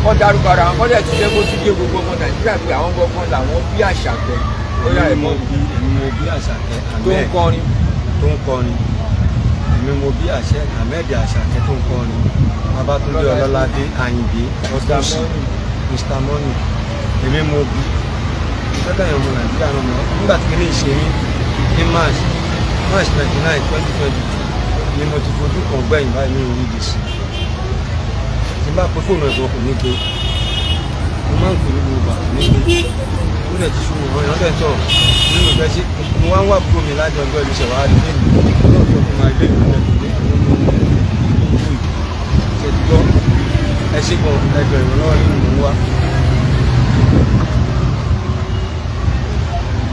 Kọ́ dárúkọ ara wọn, kọ́ dẹ̀ ti jẹ́ kó tún yé gbogbo ọmọ Nàìjíríà pé àwọn gbọ́ngàn làwọn bí Àṣàkẹ́. Ó yá, Èmi ẹ̀gbọ́n mo mi. bí, èmi mo bí Àṣàkẹ́ tó ń Ahmed kọrin. Tó ń kọrin. Èmi mo bí àṣẹ Ahmed Àṣàkẹ́ tó ń kọrin, Babátúndé Ọlọ́ládé Àyìndé Ọdúnṣì, Mr Money. Èmi mo bí fẹ́kàn yẹn. Ọmọ Nàìjíríà náà mọ̀ nígbà tí kìíní ṣe mí ní March 29, 2022 ni mo ti fojú kan gbẹ̀yìn báyìí ní orí dc. Tí n bá pe fóònù ẹ̀gbọ́n, kò ní gbé. Mo máa ń pè ní gbogbo àpò ní gbé. Ó dẹ̀ ti sú mi. Àwọn èèyàn dẹ̀ ń sọ̀rọ̀ nínú ìfẹ́ sí. Mo wá ń wà búrò mi láti ọjọ́ ìlú ṣẹ̀wá rí lẹ́nu ọlọ́run tó fún ma ilé ìlú rẹ̀ tó ní àwọn ọmọ ìlú ṣe ti gbọ́. Ẹ ṣe gan. Ẹjọ́, ìrànlọ́wọ́ nínú mò ń wá.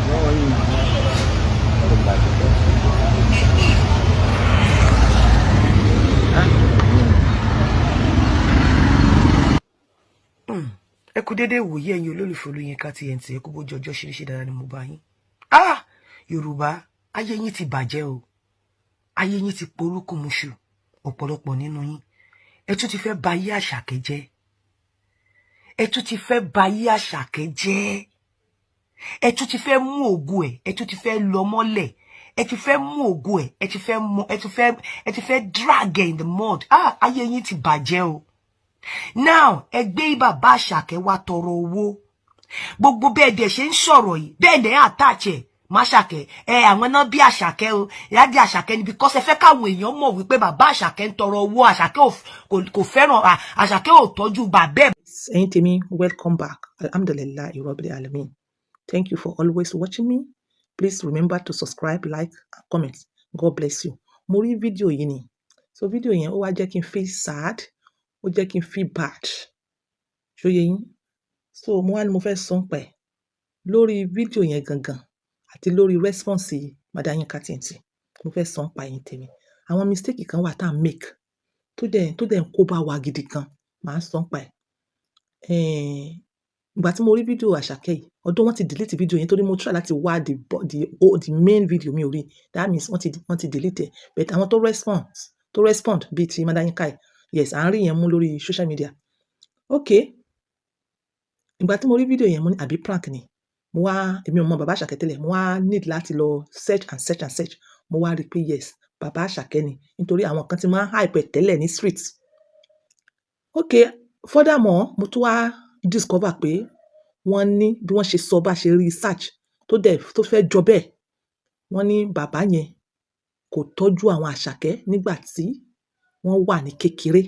Lọ́wọ́ yìí mò ń wá. Ẹ kú déédéé wòye, ẹ̀yin olólùfẹ́ Olóyinka TNT. Ẹ kú bójú ọjọ́ ṣeréṣe dára ni mo bá yín. Ah, Yorùbá, ayé yín ti bàjẹ́ o, ayé yín ti porúkúmuṣu. Ọ̀pọ̀lọpọ̀ nínú yín, ẹ tún ti fẹ́ ba ayé Àṣàkẹ́ jẹ́. Ẹ tún ti fẹ́ ba ayé Àṣàkẹ́ jẹ́. Ẹ tún ti fẹ́ mú ògo ẹ̀, ẹ tún ti fẹ́ lọ mọ́lẹ̀. Ẹ ti fẹ́ mú ògo ẹ̀, ẹ ti fẹ́ mú, ẹ ti fẹ́ drag ẹ in the mud. Ah, ayé yín ti bàjẹ́ o. Now, ẹ gbé bàbá Àṣàkẹ́ wá tọrọ owó. Gbogbo bẹ́ẹ̀ dẹ̀ ṣe ń sọ̀rọ̀ yìí, bẹ́ẹ̀ dẹ̀ attach ẹ̀ má Àṣàkẹ́ ẹ. Àwọn náà bí Àṣàkẹ́ o, ìyáàdì Àṣàkẹ́ ni, because ẹ fẹ́ káwọn èèyàn mọ̀ wípé bàbá Àṣàkẹ́ ń tọrọ owó. Àṣàkẹ́ kò fẹ́ràn Àṣàkẹ́, ò tọ́jú bàbá ẹ̀. Ẹ̀yin tèmi, welcome back. Alhamdulillahi Rabbil Alamin. Thank you for always watching me. Please remember to subscribe, like and comment. God bless you. Mo rí fídíò yìí ni. So fídíò yẹn, ó wá jẹ́ kí n feel sad, ó jẹ́ kí n feel bad. Ṣó yé yín? So mo wá ní mo fẹ́ sọ nípa ẹ̀ lórí fídíò yẹn gangan àti lórí response Madam Yinka TNT. Mo fẹ́ sọ nípa, ẹ̀yin tèmi. Àwọn mistake kan wà tá à ń make tó dẹ̀ ń kó bá wa gidi gan. Màá sọ nípa ẹ̀. Ìgbà tí mo rí fídíò Àṣàkẹ́ yìí, although wọ́n ti delete fídíò yẹn, torí mo try láti wá the main video, mi ò rí. That means wọ́n ti delete ẹ̀. But àwọn tó respond bíi ti Madam Yinka yìí, yes, à ń rí yẹn mú lórí social media. Okay. Ìgbà tí mo rí fídíò yẹn, mo ní àbí prank ni. Mo wá, èmi ò mọ bàbá Àṣàkẹ́ tẹ́lẹ̀, mo wá need láti lọ search and search and search. Mo wá rí pé yes, bàbá Àṣàkẹ́ ni. Nítorí àwọn kan tí máa ń hype ẹ̀ tẹ́lẹ̀ ní street. Okay, furthermore, mo tún wá discover pé wọ́n ní bí wọ́n ṣe sọ, bá ṣe research tó dẹ̀ tó fẹ́ jọ bẹ́ẹ̀. Wọ́n ní bàbá yẹn kò tọ́jú àwọn Àṣàkẹ́ nígbà tí wọ́n wà ní kékeré.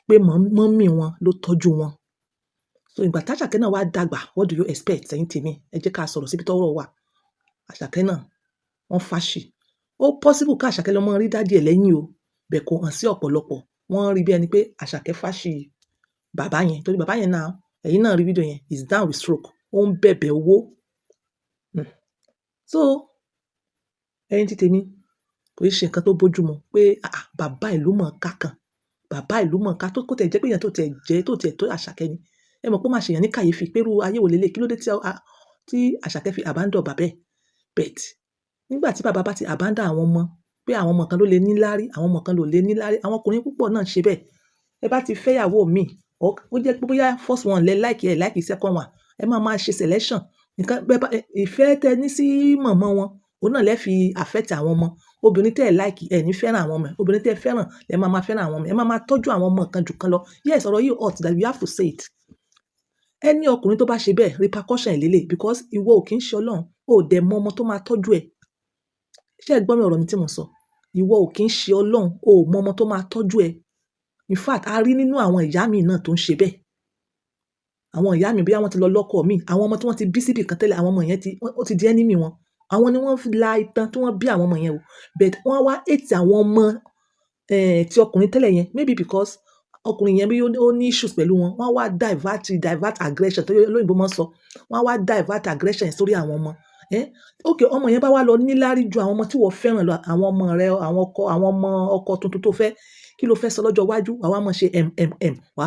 Pé mummy wọn ló tọ́jú wọn. So ìgbà tí Àṣàkẹ́ náà wá dàgbà, what do you expect, ẹ̀yin tèmi? Ẹ jẹ́ ká sọ̀rọ̀ síbi tọ́rọ̀ wà. Àṣàkẹ́ náà, wọ́n fàṣì. Ó possible ká Àṣàkẹ́ lọ mọ rí daddy ẹ̀ lẹ́yìn o, bẹ́ẹ̀ kò hàn sí ọ̀pọ̀lọpọ̀. Wọ́n rí bí ẹni pé Àṣàkẹ́ fàṣì bàbá yẹn, torí bàbá yẹn náà, ẹ̀yin náà rí fídíò yẹn, is down with stroke. Ó ń bẹ̀bẹ̀ owó. So, ẹ̀yin tí tèmi, kò ì ṣe nǹkan tó bójú mu pé ah, bàbá ìlú mọ̀ọ́ká kan, bàbá ìlú mọ̀ọ́ká tó kó tẹ̀ jẹ́ pé èèyàn tó tẹ̀ jẹ́ tó tẹ̀ tó Àṣàkẹ́ ni. Ẹ mọ̀ pé ó máa ṣe èèyàn ní kàyéfì pé irú ayé wo leleyi, kí ló dé tí Àṣàkẹ́ fi abandon bàbá ẹ̀. But nígbà tí bàbá bá ti abandon àwọn ọmọ, pé àwọn ọmọ kan ló lè ní láárí, àwọn ọmọ kan ló lè ní láárí. Àwọn ọkùnrin púpọ̀ náà ṣe bẹ́ẹ̀. Ẹ bá ti fẹ́ ìyàwó mi, or ó jẹ́ pé bóyá first one lẹ like, ẹ like second one, ẹ máa máa ṣe selection. Nǹkan bẹ́ẹ̀ bá ìfẹ́ tẹ ní sí mọ̀mọ́ wọn, òun náà lẹ fi affect àwọn ọmọ. Obìnrin tí ẹ like, ẹ ní fẹ́ràn àwọn ọmọ ẹ. Obìnrin tí ẹ fẹ́ràn, lẹ máa máa fẹ́ràn àwọn ọmọ ẹ. Ẹ máa máa tọ́jú àwọn ọmọ kan jù kan lọ. Yes, ọ̀rọ̀ yìí hot that we have to say it. Ẹni ọkùnrin tó bá ṣe bẹ́ẹ̀, repercussion ẹ̀ lélẹ̀, because ìwọ ò kí ń ṣe Ọlọ́run, o ò dẹ̀ mọ ọmọ tó máa tọ́jú ẹ. Ṣé ẹ gbọ́ mi, ọ̀rọ̀ mi tí mò ń sọ? Ìwọ ò kí ń ṣe Ọlọ́run, o ò mọ ọmọ tó máa tọ́jú ẹ. In fact, a rí nínú àwọn ìyá mi náà tó ń ṣe bẹ́ẹ̀. Àwọn ìyá mi, bóyá wọ́n ti lọ lọ́kọ mi, àwọn ọmọ tí wọ́n ti bí síbí kan tẹ́lẹ̀, àwọn ọmọ yẹn ti, ó ti di enemy wọn. Àwọn ni wọ́n la itan tí wọ́n bí àwọn ọmọ yẹn o. But wọ́n wá hate àwọn ọmọ, tí ọkùnrin tẹ́lẹ̀ yẹn, maybe because ọkùnrin yẹn bí ó ní issues pẹ̀lú wọn. Wọ́n wá divert aggression tó olóyìnbo máa ń sọ. Wọ́n wá divert aggression sórí àwọn ọmọ. Eh, okay, ọmọ yẹn bá wá lọ ní láárí ju àwọn ọmọ tí wọ́n fẹ́ràn lọ, àwọn ọmọ rẹ, àwọn ọkọ, àwọn ọmọ ọkọ tuntun tó fẹ́, kí ló fẹ́ sọ lọ́jọ́ iwájú? Wà wá máa ṣe mmm. Wà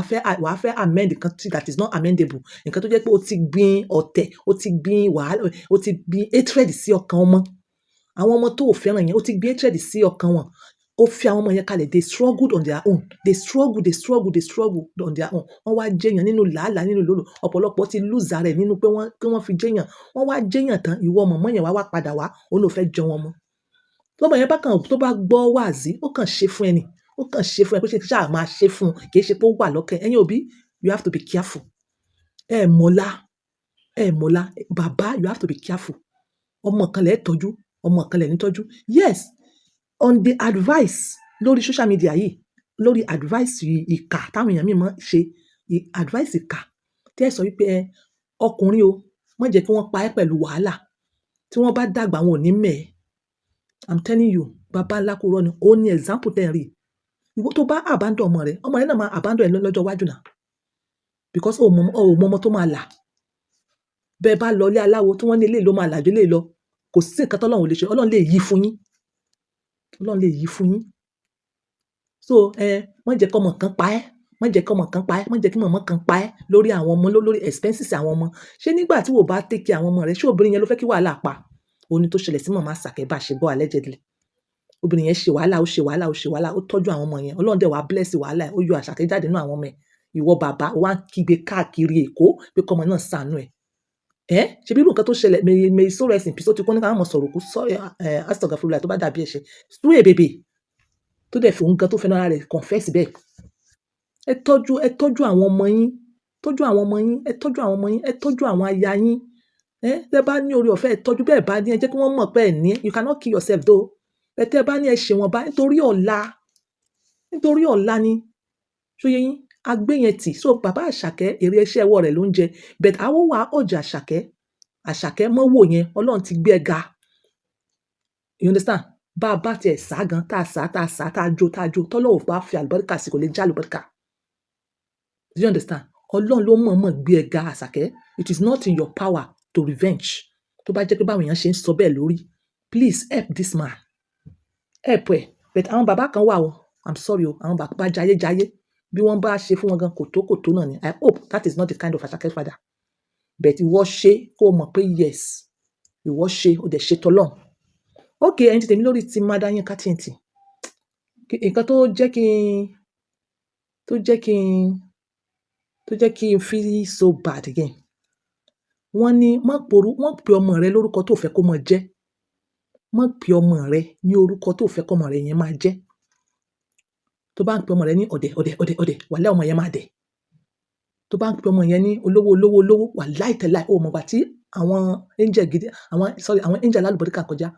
á fẹ́ amend nǹkan tí that is not amendable. Nǹkan tó jẹ́ pé o ti gbin ọ̀tẹ̀, o ti gbin wàhálà, o ti gbin hatred sí ọkàn ọmọ. Àwọn ọmọ tó ò fẹ́ràn yẹn, o ti gbin hatred sí ọkàn wọn. Ó fi àwọn ọmọ yẹn kalẹ̀. They struggled on their own. They struggle, they struggle, they struggle on their own. Wọ́n wá jẹ́yàn nínú làálàá, nínú lòlò. Ọ̀pọ̀lọpọ̀ ti lose ara ẹ̀ nínú pé wọ́n fi jẹ́yàn. Wọ́n wá jẹ́yàn tán, ìwọ mọ̀mọ́ yẹn wá wá padà wá, òun ló fẹ́ jẹun ọmọ. Tọ́mọ yẹn bá kàn, tó bá gbọ́ wàásí, ó kàn ṣe fún ẹni, ó kàn ṣe fún ẹ pé ṣe ṣáà máa ṣe fún un, kì í ṣe pé ó wà lọ́kàn. Ẹ̀yin òbí, you have to be careful. Ẹ mọ̀lá, ẹ mọ̀lá. Bàbá, you have to be careful. Ọmọ kan lẹ̀ tọ́jú, ọmọ kan lẹ̀ ní tọ́jú. Yes, on the advice lórí social media yìí, lórí advice ìkà táwọn èèyàn míì máa ń ṣe, advice ìkà tí ẹ sọ wípé ẹ ọkùnrin o, má jẹ́ kí wọ́n pa ẹ́ pẹ̀lú wàhálà. Tí wọ́n bá dàgbà, wọn ò ní mẹ̀ ẹ́. I'm telling you, bàbá ńlá kúrò ni. Ó ní example tẹ́ ẹ rí. Ìwọ tó bá abandon ọmọ rẹ, ọmọ rẹ náà máa abandon ẹ lọ́jọ́ iwájú náà, because o mọ ọmọ tó máa là. Bẹ́ẹ̀ bá lọ ilé aláwo tí wọ́n ní eléyìí ló máa là ju eléyìí lọ, kò sí nǹkan tọ́lọ́run ò lè ṣe. Ọlọ́run lè yí fún yín, Ọlọ́run lè yí fún yín. So ẹ má jẹ́ kí ọmọ kan pa ẹ́, má jẹ́ kí ọmọ kan pa ẹ́, má jẹ́ kí mọ̀mọ́ kan pa ẹ́ lórí àwọn ọmọ, lórí expenses àwọn ọmọ. Ṣé nígbà tí wò bá take care àwọn ọmọ rẹ, ṣé obìnrin yẹn ló fẹ́ kí wàhálà pa? Òun ni tó ṣẹlẹ̀ sí mọ̀mọ́ Àṣàkẹ́ bá ṣe gbọ́ allegedly. Obìnrin yẹn ṣe wàhálà, ó ṣe wàhálà, ó ṣe wàhálà, ó tọ́jú àwọn ọmọ yẹn. Ọlọ́run dẹ̀ wá bless wàhálà ẹ̀, ó yọ Àṣàkẹ́ jáde nínú àwọn ọmọ ẹ̀. Ìwọ bàbá, ó wá ń kígbe káàkiri Èkó pé kọ́mọ náà ṣàánú ẹ̀. Ẹ́ ṣe bí irú nǹkan tó ṣẹlẹ̀, may soul rest in peace, ó ti kú, ní ká má mọ̀ sọ̀rọ̀ kú sọ ẹ̀, astagfirullah, tó bá dàbí ẹ̀ṣẹ̀. Súwé bèbè tó dẹ̀ fi òun gan tó fẹ́nu ara rẹ̀ confess bẹ́ẹ̀. Ẹ tọ́jú, ẹ tọ́jú àwọn ọmọ yín, tọ́jú àwọn ọmọ yín, ẹ tọ́jú àwọn ọmọ yín, ẹ tọ́jú àwọn aya yín. Ẹ́ tẹ́ bá ní oore ọ̀fẹ́, ẹ tọ́jú. Bẹ́ẹ̀ bá ní, ẹ jẹ́ kí wọ́n mọ̀ pé ẹ ní. You cannot kill yourself though. Ẹ tẹ́ bá ní, ẹ ṣe wọ́n bá nítorí ọ̀la, nítorí ọ̀la ni. Ṣó yé yín? Agbé yẹn tì. So bàbá Àṣàkẹ́, èrè iṣẹ́ ọwọ́ rẹ̀ ló ń jẹ. But àwọn wà ọjà Àṣàkẹ́, Àṣàkẹ́ mọ́ wò yẹn, Ọlọ́run ti gbé ẹ ga. You understand? Bá a bá tiẹ̀ sá gan, tá a sá, tá a sá, tá a jó, tá a jó, tọ́lọ́run ò bá fi àlùbáríkà sí, kò lè já àlùbáríkà. Do you understand? Ọlọ́run ló mọ̀ọ́mọ̀ gbé ẹ ga, Àṣàkẹ́. It is not in your power to revenge. Tó bá jẹ́ pé báwọn èèyàn ṣe ń sọ bẹ́ẹ̀ lórí, please help this man. Help ẹ̀. But àwọn bàbá kan wà o, I'm sorry o, àwọn bàbá jayéjayé, bí wọ́n bá ṣe fún wọn gan, kòtó kòtó náà ni. I hope that is not the kind of Àṣàkẹ́ father. But ìwọ ṣe kó o mọ̀ pé yes, ìwọ ṣe, o dẹ̀ ṣe tọ́lọ́run. Okay, ẹ̀yin tí tèmi lórí ti Mother Yinka TNT. Nǹkan tó jẹ́ kí n feel so bad again. Wọ́n ní má poru, wọ́n pe ọmọ rẹ lórúkọ tó fẹ́ kó máa jẹ́. Má pe ọmọ rẹ ní orúkọ tó fẹ́ kó ọmọ rẹ yẹn máa jẹ́. Tó bá ń pe ọmọ rẹ ní ọ̀dẹ̀, ọ̀dẹ̀, ọ̀dẹ̀, ọ̀dẹ̀, wàláì ọmọ yẹn máa dẹ̀. Tó bá ń pe ọmọ yẹn ní olówó, olówó, olówó, wàláì tẹ́láì, ó mọ̀ ìgbà tí àwọn angel gidi, àwọn, sorry, àwọn angel alálùbáríkà kọjá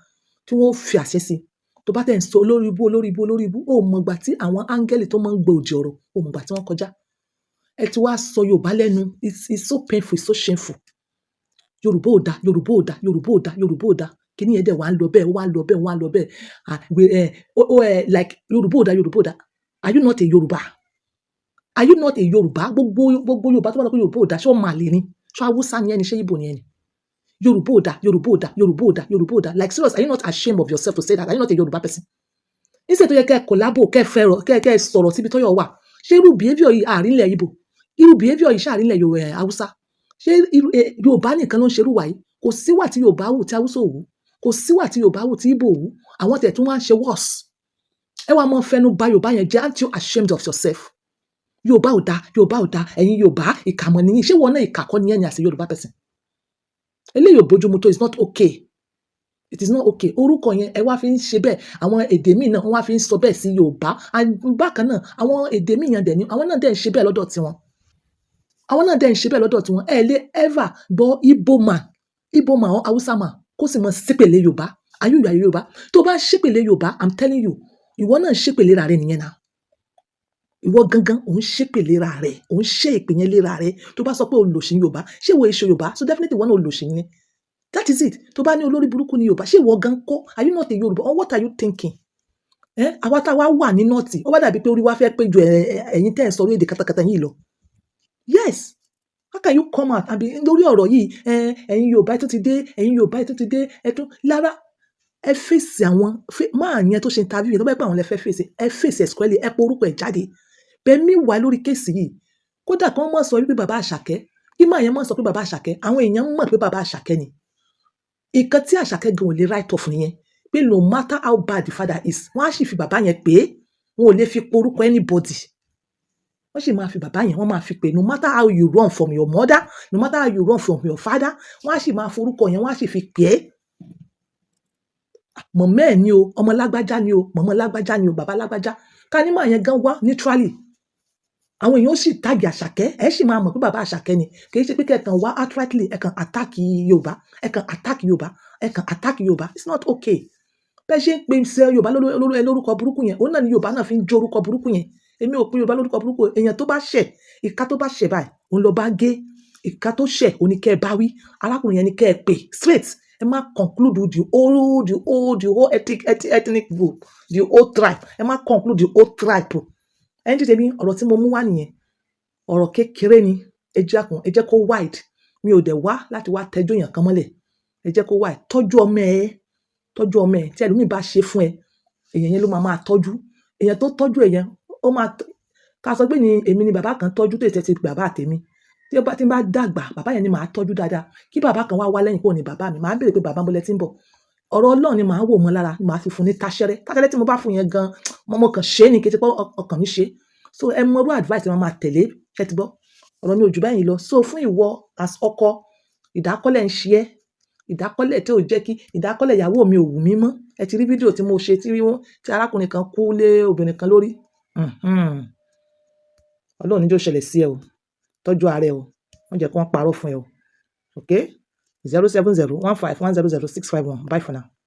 tí wọ́n ó fi àṣẹ sí. Tó bá tẹ̀ ń sọ olórí ibú, olórí ibú, olórí ibú, ó mọ̀ ìgbà tí àwọn áńgẹ́lì tó máa ń gbé òdì ọ̀rọ̀, ó mọ̀ ìgbà tí wọ́n kọjá. Ẹ ti wá sọ Yorùbá lẹ́nu. It's so painful, it's so shameful. Yorùbá ò da, Yorùbá ò da, Yorùbá ò da, Yorùbá ò da. Kíní yẹn dẹ̀ wá ń lọ bẹ́ẹ̀, ó wá ń lọ bẹ́ẹ̀, ó wá ń lọ bẹ́ẹ̀. Ah, we, eh, oh, oh, eh, like Yorùbá ò da, Yorùbá ò da. Are you not a Yorùbá? Are you not a Yorùbá? Gbogbo Yorùbá tó bá sọ pé Yorùbá ò da, ṣé ọmọ àlè ni? Ṣé Hausa ni ẹ́ ni? Ṣé Igbo ni ẹ́ ni? Yorùbá ò da, Yorùbá ò da, Yorùbá ò da, Yorùbá ò da. Like serious, are you not ashamed of yourself to say that? Are you not a Yorùbá person? Instead tó yẹ kẹ́ ẹ collabo, kẹ́ ẹ fẹ́rọ̀, kẹ́ ẹ sọ̀rọ̀ síbi tọ́yọ̀ wà. Ṣé irú behavior yìí àárín ilẹ̀ Igbo? Irú behavior yìí ṣàárín ilẹ̀ Hausa? Ṣé irú Yorùbá nìkan ló ń ṣe irú wà yìí? Kò síwà tí Yorùbá wù tí Hausa ò wù. Kò síwà tí Yorùbá wù tí Igbo ò wù. Àwọn tẹ̀ tún wá ń ṣe worse. Ẹ wá máa fẹnu bà Yorùbá yẹn jẹ́. Aren't you ashamed of yourself? Yorùbá ò da, Yorùbá ò da, ẹ̀yin Yorùbá ìkà mọ̀ nìyí. Ṣé ìwọ náà ìkà kọ́ ni ẹ́ ni as a Yorùbá person? Eléyìí ò bójúmu tó. It's not okay. It is not okay. Orúkọ yẹn ẹ wá fi ń ṣe bẹ́ẹ̀. Àwọn èdè míì náà wọ́n wá fi ń sọ bẹ́ẹ̀ sí Yorùbá. And bákan náà, àwọn èdè míì yẹn dẹ̀ ni àwọn náà dẹ̀ ń ṣe bẹ́ẹ̀ lọ́dọ̀ tiwọn. Àwọn náà dẹ̀ ń ṣe bẹ́ẹ̀ lọ́dọ̀ tiwọn. Ẹ lè ever gbọ́ Igbo man, Igbo man or Hausa man kó sì mọ ṣépèlé Yorùbá. Are you, you are Yorùbá? Tó bá ṣépèlé Yorùbá, I'm telling you, ìwọ náà ṣépèlé ra rẹ nìyẹn náà. Ìwọ gangan òun ṣépèlé ra rẹ, òun ṣe ìpè yẹn léra rẹ. Tó bá sọ pé olòṣì ní Yorùbá, ṣé ìwọ èso Yorùbá? So definitely ìwọ náà olòṣì ni. That is it. Tó bá ní olórí burúkú ní Yorùbá, ṣé ìwọ gan kọ́? Are you not a Yorùbá? Or what are you thinking? Eh? Àwa tá a wá wà ní North, ó wá dàbí pé orí wa fẹ́ pé ju ẹ̀yin tẹ́ ẹ̀ ń sọ orí èdè katakata yìí lọ. Yes. How can you come out and be lórí ọ̀rọ̀ yìí, ẹ̀yin Yorùbá ẹ tún ti dé, ẹ̀yin Yorùbá ẹ tún ti dé, ẹ tún lára ẹ fèsì àwọn máa yẹn tó ṣe interview yẹn, tó bá jẹ́ pé àwọn lẹ fẹ́ fèsì, ẹ fèsì ẹ̀ squarely, ẹ pe orúkọ ẹ̀ jáde. Bẹ́ẹ̀ meanwhile lórí case yìí, kódà kí wọ́n má sọ wípé bàbá Àṣàkẹ́, kí máa yẹn má sọ pé bàbá Àṣàkẹ́, àwọn èèyàn mọ̀ pé bàbá Àṣàkẹ́ ni. Nǹkan tí Àṣàkẹ́ gan ò lè write off nìyẹn. Pé no matter how bad the father is, wọ́n á sì fi bàbá yẹn pé wọn ò lè fi porúkọ anybody. Wọ́n sì máa fi bàbá yẹn, wọ́n máa fi pè. No matter how you run from your mother, no matter how you run from your father, wọ́n á sì máa forúkọ yẹn, wọ́n á sì fi pè é. Mọ̀mọ́ ẹ̀ ni o, ọmọ lágbájá ni o, mọ̀mọ́ lágbájá ni o, bàbá lágbájá. Ká ní màá yẹn gan wá neutrally, àwọn èèyàn ó sì tag Àṣàkẹ́, ẹ sì máa mọ̀ pé bàbá Àṣàkẹ́ ni. Kì í ṣe pé kẹ̀kàn wá outrightly, ẹ kàn attack Yorùbá, ẹ kàn attack Yorùbá, ẹ kàn attack Yorùbá. It's not okay. Bẹ́ẹ̀ ṣe ń pe ṣe Yorùbá lórúkọ burúkú yẹn, òun náà ni Yorùbá náà fi ń jó orúkọ burúkú yẹn. Èmi ò pe Yorùbá lórúkọ burúkú. Èèyàn tó bá ṣẹ̀, ìka tó bá ṣẹ̀ báyìí, òun lọ bá gé. Ìka tó ṣẹ̀, òun ni kẹ́ ẹ bá wí. Arákùnrin yẹn ni kẹ́ ẹ pè straight. Ẹ má conclude the whole ethnic group, the whole tribe. Ẹ má conclude the whole tribe. Ẹni tí tèmi, ọ̀rọ̀ tí mo mú wá nìyẹn. Ọ̀rọ̀ kékeré ni. Ẹ jẹ́ kó, ẹ jẹ́ kó wide. Mi ò dẹ̀ wá láti wá tẹjọ́ èèyàn kan mọ́lẹ̀. Ẹ jẹ́ kó wide. Tọ́jú ọmọ ẹ, tọ́jú ọmọ ẹ. Tí ẹlòmíì bá ṣe fún ẹ, èèyàn yẹn ló máa máa tọ́jú. Èèyàn tó tọ́jú ẹ yẹn, ó máa ká sọ pé ní èmi ni bàbá kan tọ́jú tó ìṣe ti bàbá tèmi. Tí ó bá tí n bá dàgbà, bàbá yẹn ni màá tọ́jú dáadáa. Kí bàbá kan wá wá lẹ́yìn pé òun ni bàbá mi, màá béèrè pé, "Bàbá, níbo lẹ tí ń bọ̀?" Ọ̀rọ̀ Ọlọ́run ni màá wò mọ́ lára, ni màá fi fún ní táṣẹ́rẹ́. Táṣẹ́rẹ́ tí mo bá fún yẹn gan, mo kàn ṣe é ní kété pé ọkàn mi ṣe. So ẹ mọ irú advice tí màá máa tẹ̀lé. Ṣé ti gbọ́? Ọ̀rọ̀ mi ò jù báyìí lọ. So fún ìwọ as ọkọ, ìdákọ́lẹ̀ ń ṣe ẹ́, ìdákọ́lẹ̀ tí ò jẹ́ kí ìdákọ́lẹ̀ ìyàwó mi ò wù mí mọ́. Ẹ ti rí fídíò tí mo ṣe tí wọ́n, tí arákùnrin kan kú lé obìnrin kan lórí. Ọlọ́run ní jẹ́ ó ṣẹlẹ̀ sí ẹ o. Tọ́jú ara ẹ o. Má jẹ́ kí wọ́n parọ́ fún ẹ o. Okay? 07015100651. Bye for now.